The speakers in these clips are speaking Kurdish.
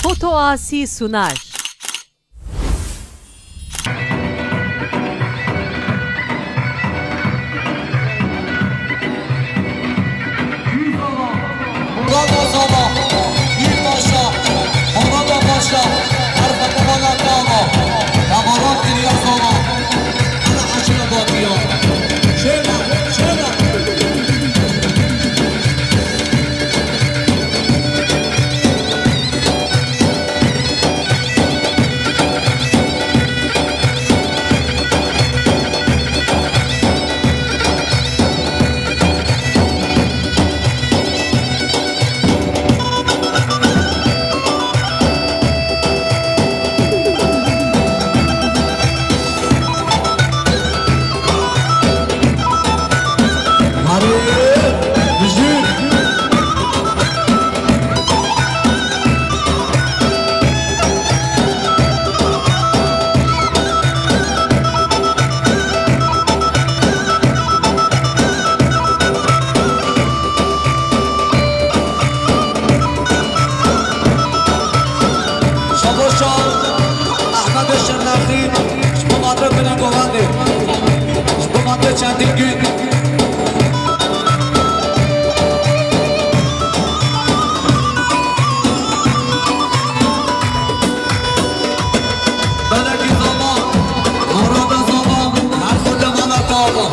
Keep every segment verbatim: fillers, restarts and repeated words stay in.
Foto Asi Sunar. Bravo Zama, Mîr Paşa, Mamada Paşa, her xwe te vana kama, Temarat kiriya Zama, ana aşira batiya. Şêna, şêna. Şabaşa Ehmedê Şirnexî, ji bo matre bine govendê, ji bo matre çendîn gün. Belekî Zama, Marada Zama, her xwe te vana kama.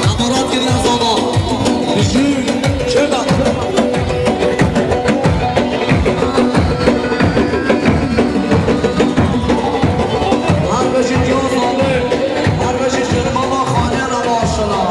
Temarat kiriya Zama. Bijî, çêna. Her bijî diyo Zama, her bijî şirmama xanê re maşela.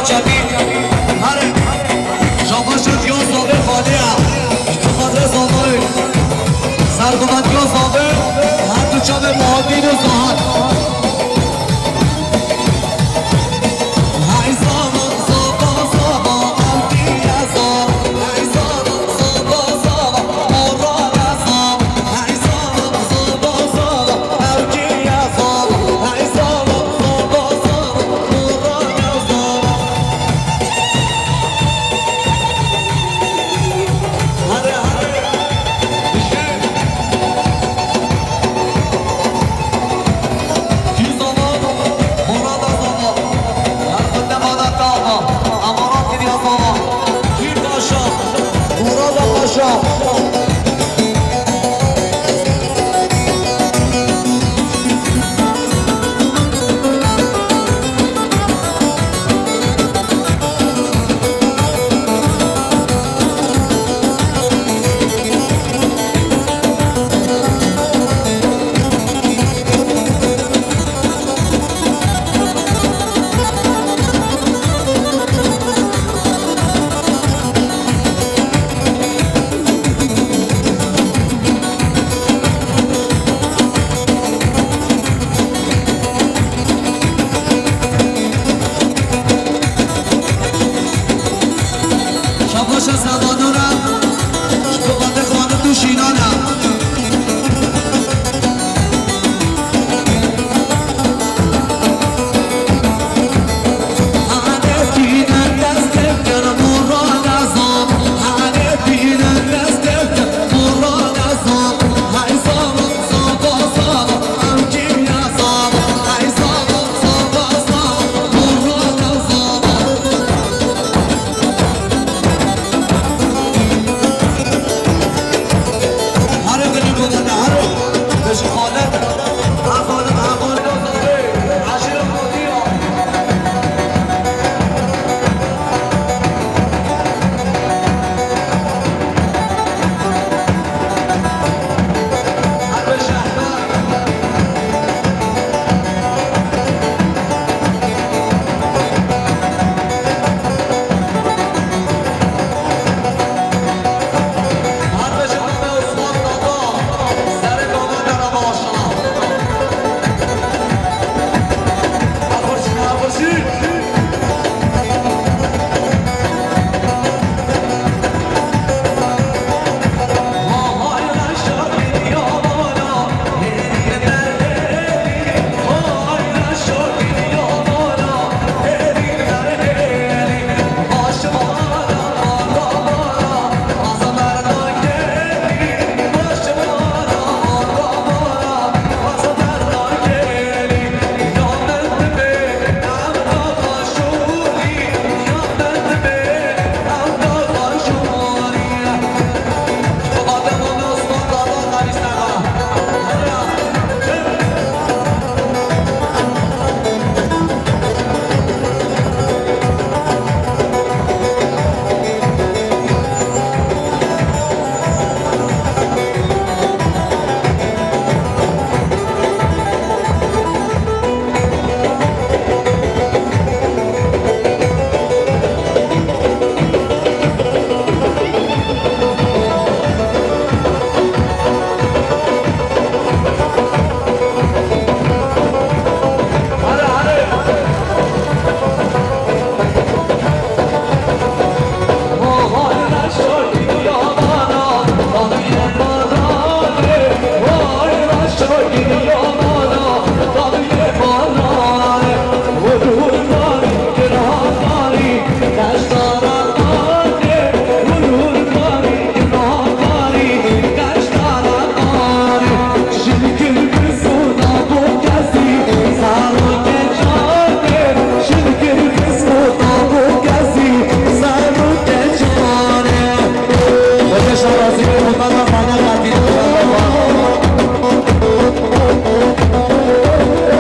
Çepî, here, şabaşa diya zavê xalê ya. Ji xatirê zavayê. Serxwebetiya zavê, her du çavê Muhedîn û Zahat. Hey zava, zava, zava, ew kî ye zava? Hey zava, zava, zava, Moran e zava. Hey zava, zava, zava, ew kî ye zava? Hey zava, zava, zava, Moran e zava. Here, here. Dişê. Kî zava? Morada zava. Her xwe demana kava. Emarat kiriya zava. Kî paşa? Morada paşa. Şabaşa Sedanûra, ji bo xatir xwarin û şînan e.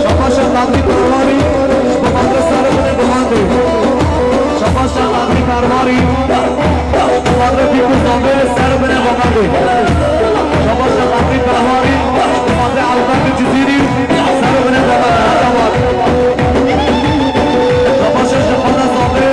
Şabaşa Qadrî Perwarî, ji bo xatirê ser û binê Gomandoyê. Şabaşa Qadrî Perwarî, ji bo xatirê pîk û zavê ser û binê Gomandoyê. Şabaşa Qadrî Perwarî, ji bo xatirê Ewqafê Cizîrî, ser û binê Gomandoyê. Heta wan. Şabaşa ji xwe de zavê.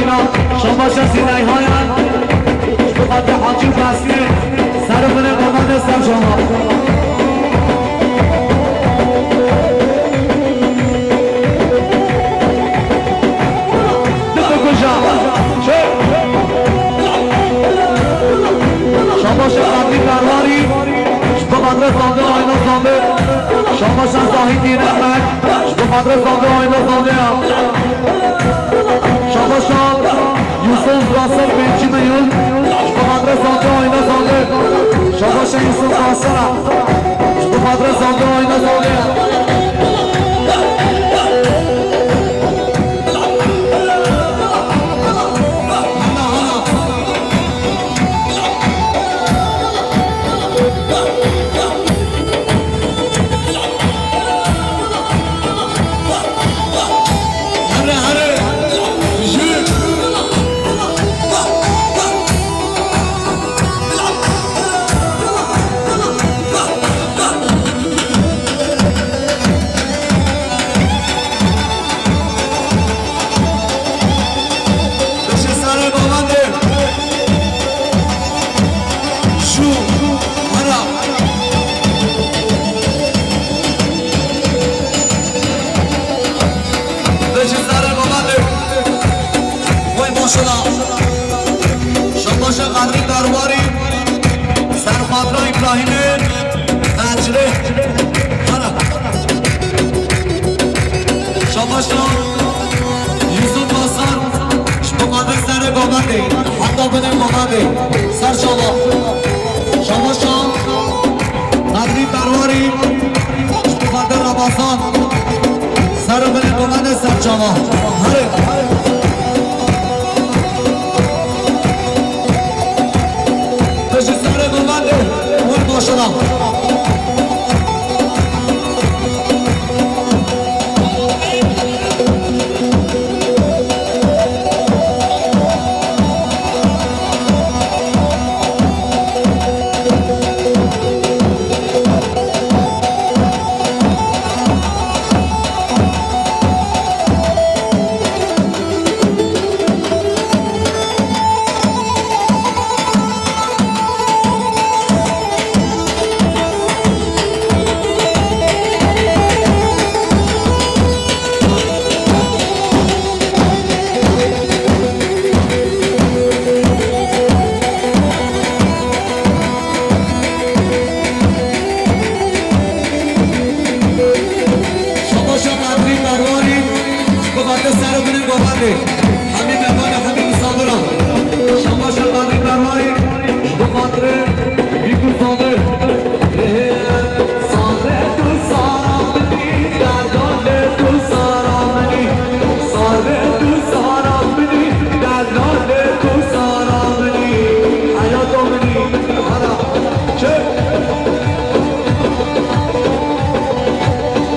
Şabaşa Sînayhayan, Fatih Hacı Basri, Sarı Bine Komando Serşama. Şabaş Kadri Karvari, ji bo Kadri Zande, Ayna Zande. Şabaş Zahid Yenermen, ji bo Kadri Zande, Ayna Zande ya. Şabaş Yusuf Nasır Bekçi Meyul, ji bo Kadri Zande, Ayna Zande. Şabaş Yusuf Nasır, ji bo Kadri Zande, Ayna Zande ya. Beşê serê bavandê. Şu, hera. Beşê serê bavandê. Vay maşallah. Şabaşa Kadri Darwarî. Sermadra İbrahim'in. Tecrê. Hera. Şabaşa Yusuf Hasan, ji bo Qadir serê Gomadê, heta binê Gomadê. Ser çava. Şabaşa Kadrî Berwarî, ji bo Qadir Ramazan, ser binê Gomadê ser çava. Herê. Piştî serê Gomadê, wir başina. Şabaşa Kadrî Berwarî, ji bo Xatir ser û binê Gomadê. Hemî mêvan û hemî misafiran. Şabaşa Kadrî Berwarî, ji bo Xatir Bîk û Sadir. Sadir tu sara minî, derdane tu sara minî. Sadir tu sara minî, derdane tu sara minî. Heyata minî, hera çek.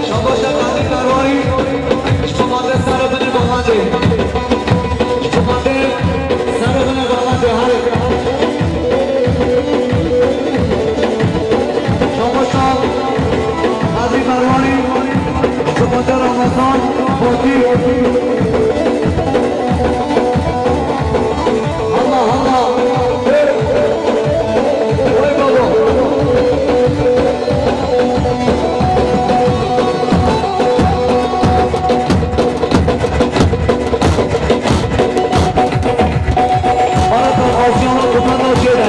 Şabaşa Kadrî Berwarî, ji bo Xatir ser û binê Gomadê. Ji bo Xatir ser û binê Gomadê, herê. Şabaşa Kadrî Berwarî, ji bo Xatir Ramazan, Fatî. Allah Allah. Oy baba. Maraton Asya'nın kumandan şeyde.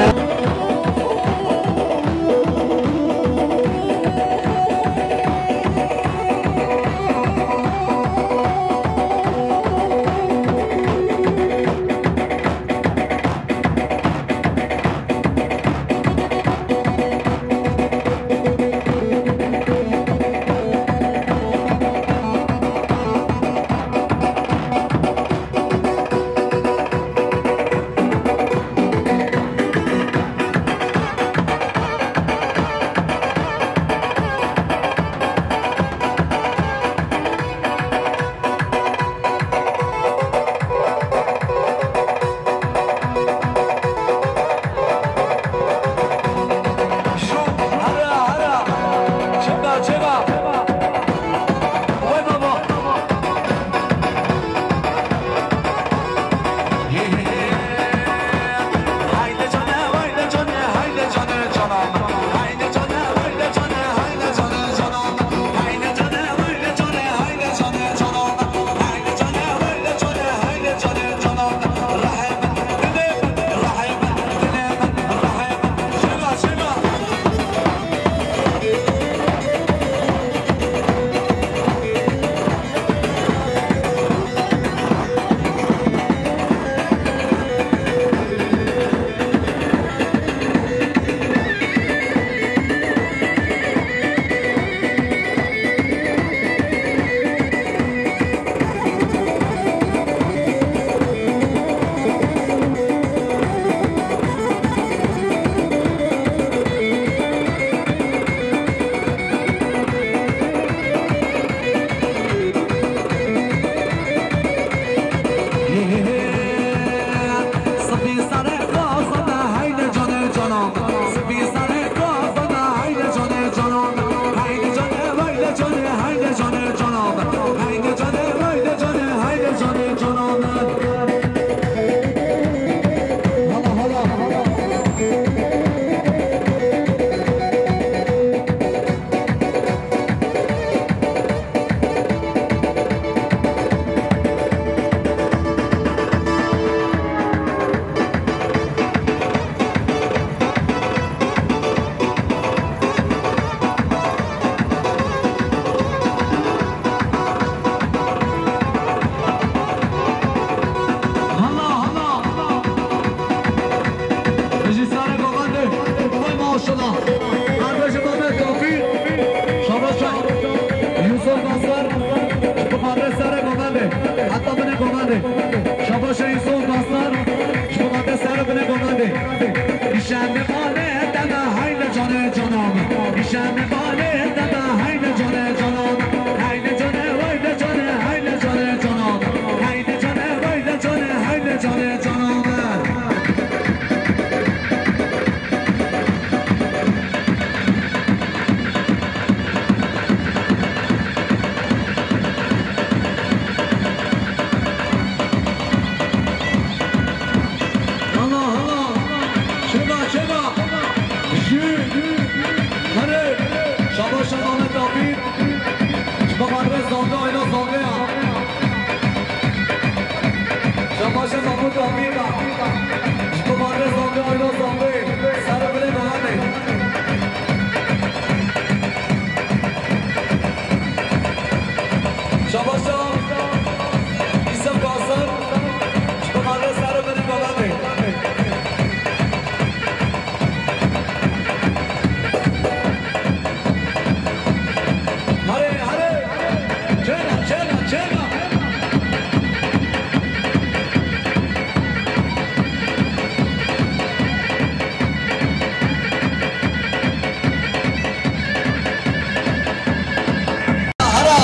Zonde, ayna zonde ya. Şabaşa Mahmut Amîka. Ji kumarê zonde, ayna zonde. Ser binê belanê. Şabaşa Yusuf Kasım. Ji kumarê ser binê belanê. Hare, hare! Çêna, çêna, çêna! Hara!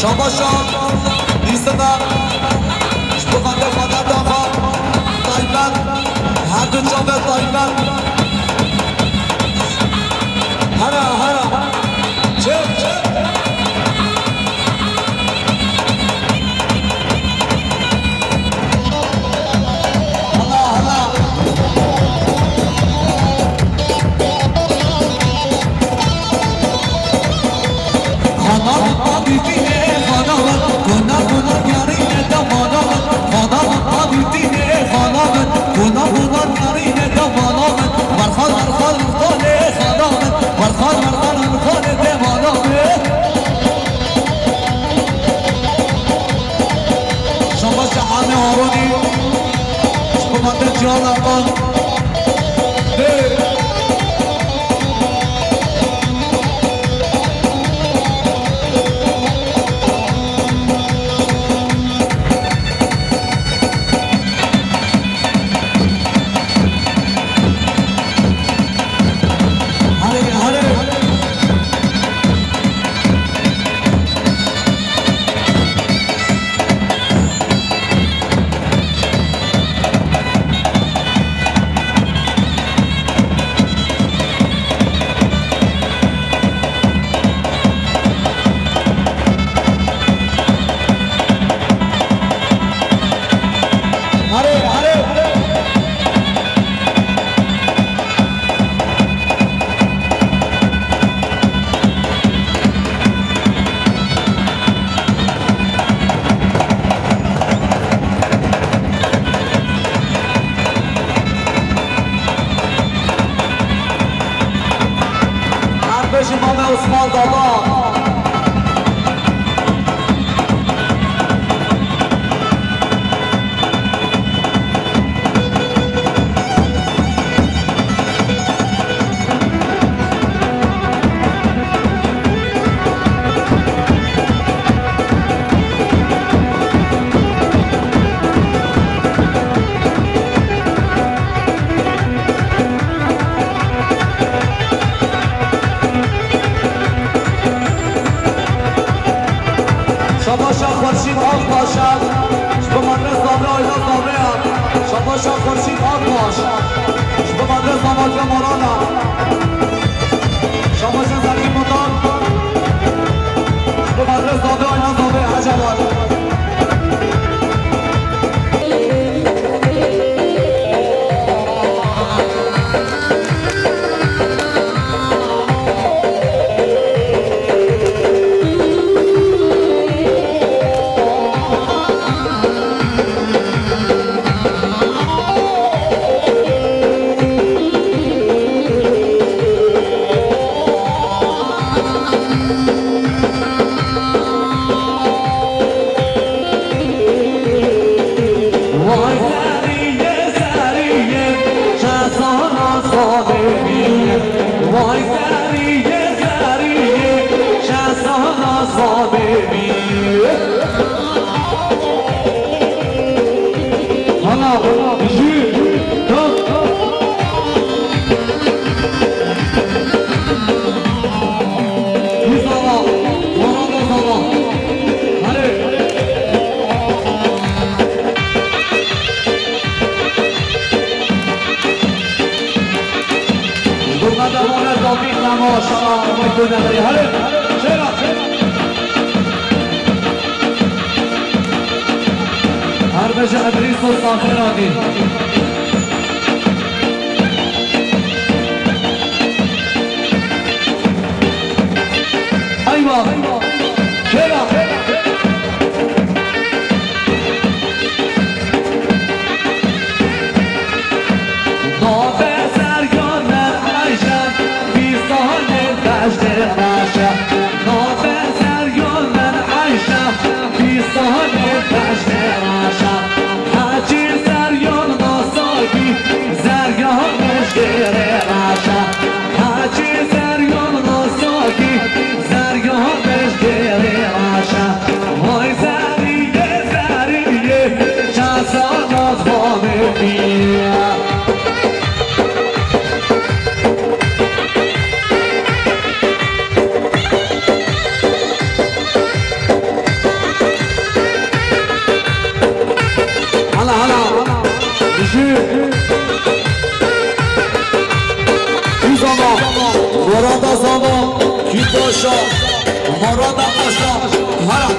Şabaşa, dîsina, ji bo xatir xwe de daxa, taybet, her du çavê taybet. Hera, hera, çek, çek. Hela, hela. Xanabin abîtînê xanabin, guna guna yarîne de manabin. Xanabin abîtînê xanabin, guna guna yarîne de manabin. Merxal merxal merxalê xanabin, merxal merxal merxalê de manabin. Şabaş Hami Harunî, ji bo mate Cihan Erkan. Hey! Hale, hale. Hare, hare. Her bijî Mame Osman Dada. Şabaşa Xurşîd Akbaş e, ji bo medresa Zavê Ayna Zavê ye. Şabaşa Xurşîd Akbaş, ji bo medresa Matiya Moran e. Şabaşa Zergî Mutan, ji bo medresa Zavê Ayna Zavê Ecewad. Vay zerrî ye, zerrî ye, şehzana Sabê bî. Vay zerrî ye, zerrî ye, şehzana Sabê bî. Hala, jü, kalk. Wî zava, wana da zava. Hadi. Ji bo me de mane Davîd Nema, şala, Meytûn Emrî. Hadi, çêra. Her beje Edrîs û Saxir hatî. Eywa! Kêra! Navê Zergan me Eyşe, Fîstanê beşdê reşe. Navê Zergan me Eyşe, Fîstanê beşdê reşe. Hecî Zergan nasagî, Zergan beşdê reşe. Hecî Zergan nasagî, Zergan beşdê reşe. Vay zerrî ye, zerrî ye, çasa nazvanê bî. Morada Paşa, hara.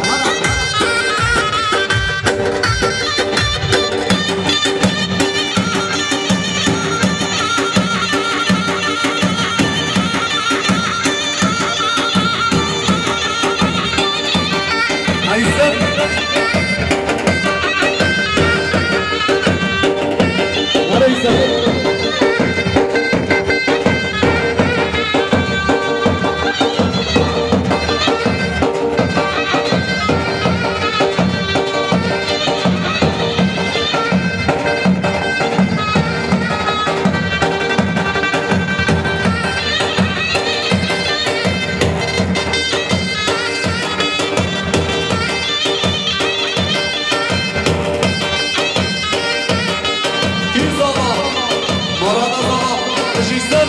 Aysel. Aysel. Kî zava? Marada zava. Dijî ser.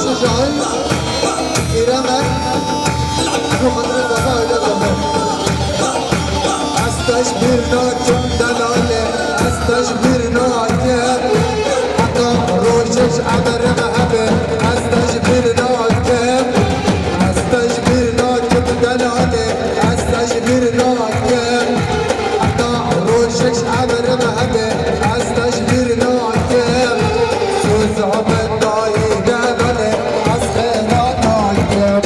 Şahin, İrem Er, Muhammed Baba, Aile Zafer. Ez te ji bîr nakim delalê, ez te ji bîr nakim. Heta rojek emerim hebe, ez te ji bîr nakim. Ez te ji bîr nakim delalê, ez te ji bîr nakim. Heta rojek emerim hebe, ez te ji bîr nakim. Soza min dayî delalê, ez xêra nakim.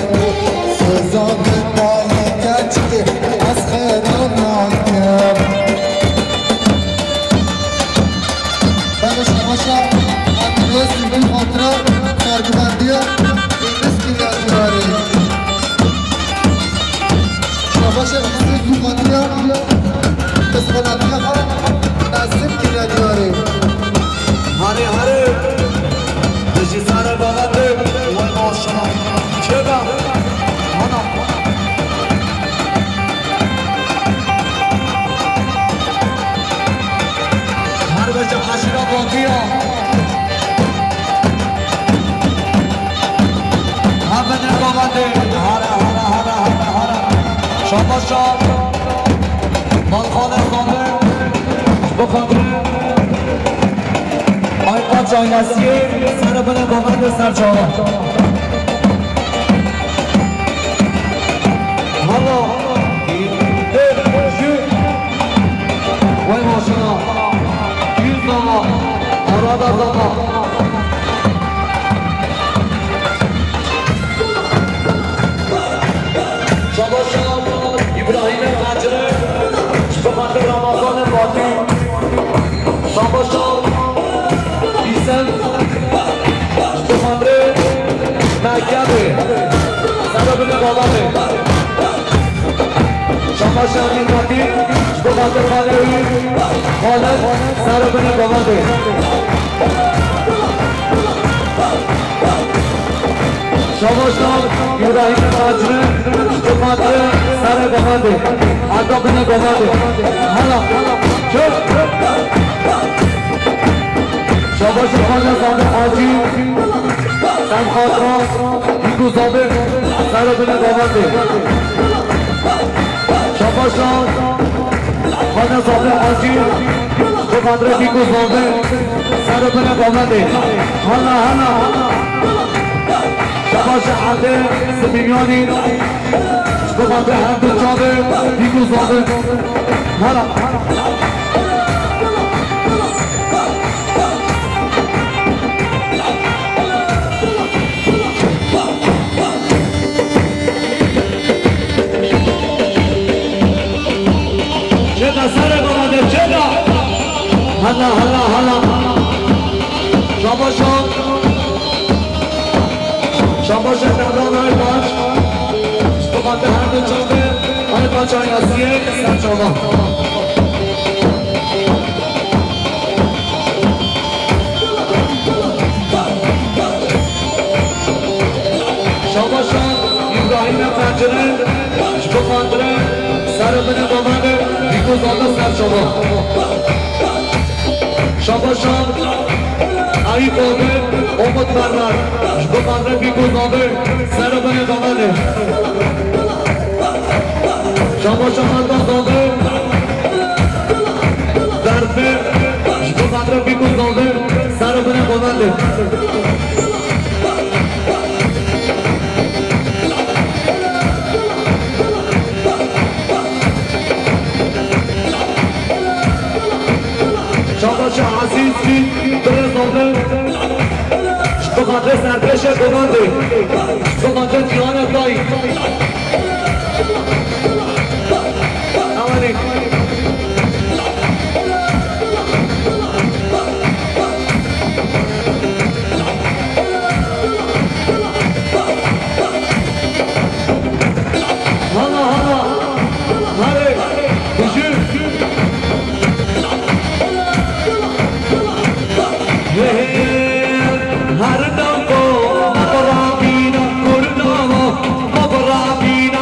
Soza min dayî keçikê, ez xêra nakim. Belê şebaşa, em rêzî bin xotira sergivendiya Êmiskî ya diyarê. Şebaşa Êmiskî xotira, qismanatiya xwe Nesîm kiriye diyarê. Harê harê, dijî sare bavende, we maşallah. Çêbe, hana. Her beşe aşira botiya. Ha bedre bavende, hara, hara, hara, hara, hara. Şabaş şab. Balxane xanım. Bu xanım. Ay kaç aynasiyê, sere bine bavende ser çava. Hala, dê, jü, vay maşallah, yüz dama, arada dama. Şabaş, İbrahim'e Hacı'nı, Şabaş Ramazan'ı Fatih. Şabaşa, Îsem, Şixandrê, Mekyabê, sero binê balanê. Şabaşa Mînatî, ji bo xatir xalê wî, Xalid, sero binê balanê. Şabaşa Îbrahîm Tacî, ji bo xatir serê govendê, heta binê govendê. Hala, çök. Şabaşa Xalid Sadık Hacî, ser xatira, Bîk û Zabê, serê binê govendê. Şabaşa Xalid Sadık Hacî, ji bo xatirê Bîk û Zabê, serê binê govendê. Hala, hala. Şabaşa Erdê Sibînyanî, ji bo xatirê her du çavê Bîk û Zabê. Hala. Çêka serê govendê, çêka. Hala, hala, hala. Şabaşa. Şabaşa Nevran Aybaş. Ji bo xatir her du çavê, Aybaşa Yasiyê, ser çava. Şabaşa Îbrahîmê Qencirê, ji bo xatirê serê binê govendê, Bîk û Zabê, ser çava. Şabaşa Ayîp Ogê, Umut Mermer, ji bo xatirê Bîk û Zabê, serê binê govendê. Şabaşa Xalda Zabê, Derfê, ji bo xatirê Bîk û Zabê, serê binê govendê. Şabaşa Ezîz Çît, birê Zabê, ji bo xatirê serpêşê govendê, ji bo xatirê cîranê dayî. Ewanî. Hala, hala. Hare. Hücum. Hey, hey, her damko, mabra bîna, kurdama, mabra bîna.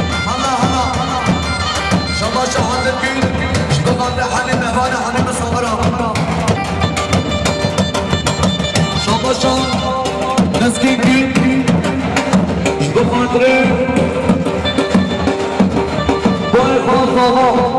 Hela, hela. Şabaşa hazir kî. Ji bo xatirê Helî Mehvanê Helî Misafira. Şabaşa Neskîn kî. Ji bo xatirê Bayê Xal Zava.